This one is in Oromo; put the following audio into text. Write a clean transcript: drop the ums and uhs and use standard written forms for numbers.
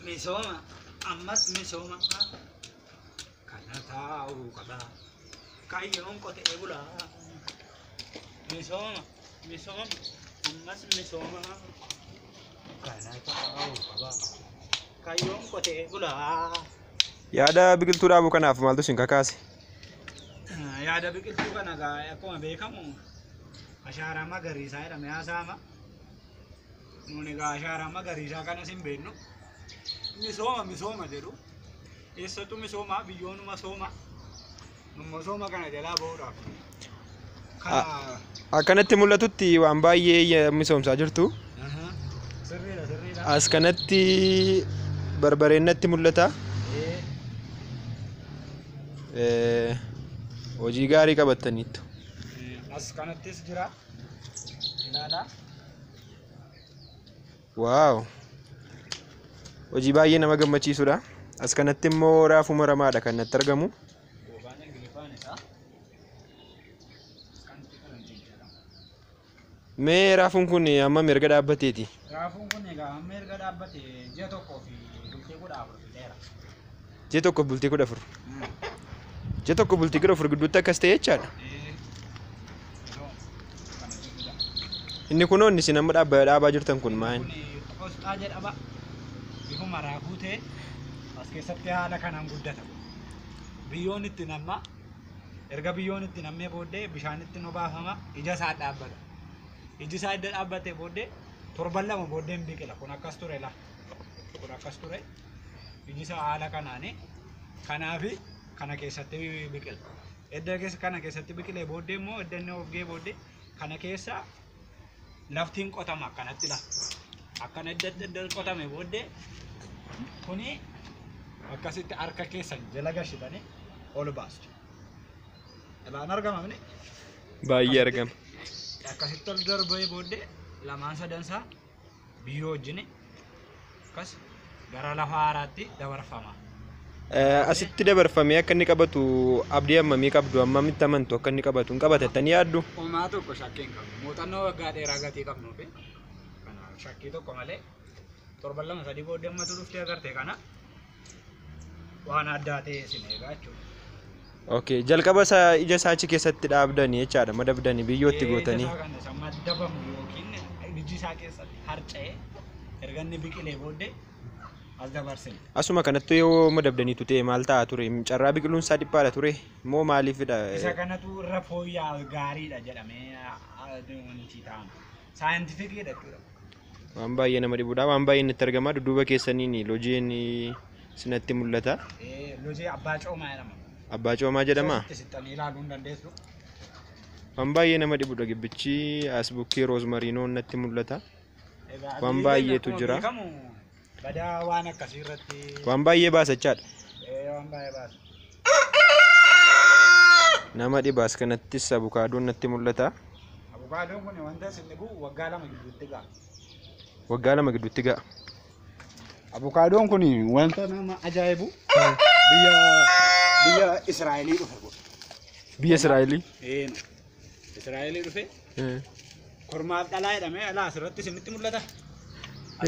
Misooma ammas misooma kana taa'uu qaba. Kaayyoon qotee bulaa. Misooma misooma ammas misooma kana taa'uu qaba. Kaayyoon qotee bulaa. Yaada biqiltuu dhaabuu kanaaf maaltu isin kakaase? Yaada biqiltuu kana egaa akkuma beekamu ashaaraa magariisaa jedhamee haasa'ama. Nuuni egaa ashaaraa magariisaa kanas hin beeknu. Misooma misooma jedhu. Eessattu misooma biyyoonuma sooma. Numma sooma kana jalaa ba'uudhaaf. Kana Akkanatti mul'atutti waan baay'ee misoomsaa jirtu. Sirriidha sirriidha. As kanatti barbareen natti mul'ata. Hojii gaarii qabattaniittu. As kanattis jira. Ilaalaa. Waaw! Hojii baay'ee nama gammachiisudha. As kanatti immoo raafuu maramaadha kan natti argamu. Goobaan Ingiliffaan isaa. Kanti qalantiin jedhama. Mee raafuun kun hammam erga dhaabbateeti? Raafuun kun egaa amma erga dhaabbate ji'a 1 fi bultii 14 fixeera. Ji'a 1 bultii 14. Ji'a 1 bultii 14 gidduutti akkas ta'e jechaadha. Inni kunoo inni isin amma dhaabaa jirtan kun maal? Kun qosxaa jedhama. Bifuma raafuu ta'e as keessatti haala kanaan guddata. Biyyoon itti namma. Erga biyyoon itti nammee booddee bishaan itti obaafama. Ija isaa dhaabbata. Iji isaa edda dhaabbatee booddee torban 2 booddee hin biqila. Kun akkas ture la. Kun akkas ture. Iji isaa haala kanaani. Kanaafi kana keessatti biqila. Edda kana keessatti biqilee booddee immoo edda inni of ga'ee booddee kana keessa laftiin qotama akkanatti la. Akkana edda qotame booddee kuni akkasitti harka keessan jala gashitanii ol baastu. Ilaan argama mini? Baay'ee argama. Akkasitti ol darbee booddee lamaan sadansaa biyyoo wajjin akkas gara lafa haaraatti dabarfama. Asitti dabarfamee akka inni qabatu abdii hammamii qabdu? Hammamitti amantu akka inni qabatu? Hin qabatettanii yaaddu? Homaa tokko shakkii hin qabnu. Muuxannoo waggaa dheeraa gatii qabnuufi kanaaf shakkii tokko malee torban 2 3 booddee ammatu dhuftee agarte kana waan addaa ta'e isin eegaa jechuudha. Okay, jalqaba isaa ija isaa achi keessatti dhaabdanii jechaadha, madabdanii biyyootti gootanii. Ija isaa kana isa maddabamu yookiin iji isaa keessatti harca'ee erga inni biqilee booddee as dabarsine. Asuma kanatti yoo madabdaniitu ta'e maal ta'a ture? Carraa biqiluun isaa dhiphaadha ture moo maaliifidha? Isa kanatu irra fooyya'aa gaariidha jedhamee wanti ta'ama. Saayintifikiidha jechuudha. Waan baay'ee nama dhibudha. Waan baay'ee natti argama. Dudduuba keessaniin lojeen sinatti mul'ata. Lojee abbaa coomaa jedhama. Abbaa coomaa jedhama. Itti siqxanii ilaaluu hin dandeessu. Waan baay'ee nama dhibudha gibbichi. As bukkee roozmariinoo natti mul'ata. Waan baay'eetu jira. Badaa waan akkasii irratti. Waan baay'ee baasachaadha. Waan baay'ee baasa. Nama dhiba. As kanattis abukaadoon natti mul'ata. Abukaadoon kun wanta isin dhibu waggaa 2 gidduutti ga'a. Waggaa 2 gidduutti ga'a. Abukaadoon kun wanta nama ajaa'ibu biyya Israa'elii dhufe kun. Biyya Israa'elii? Israa'elii dhufe. Kormaaf dhalaa jedhamee alaa asirratti isinitti mul'ata.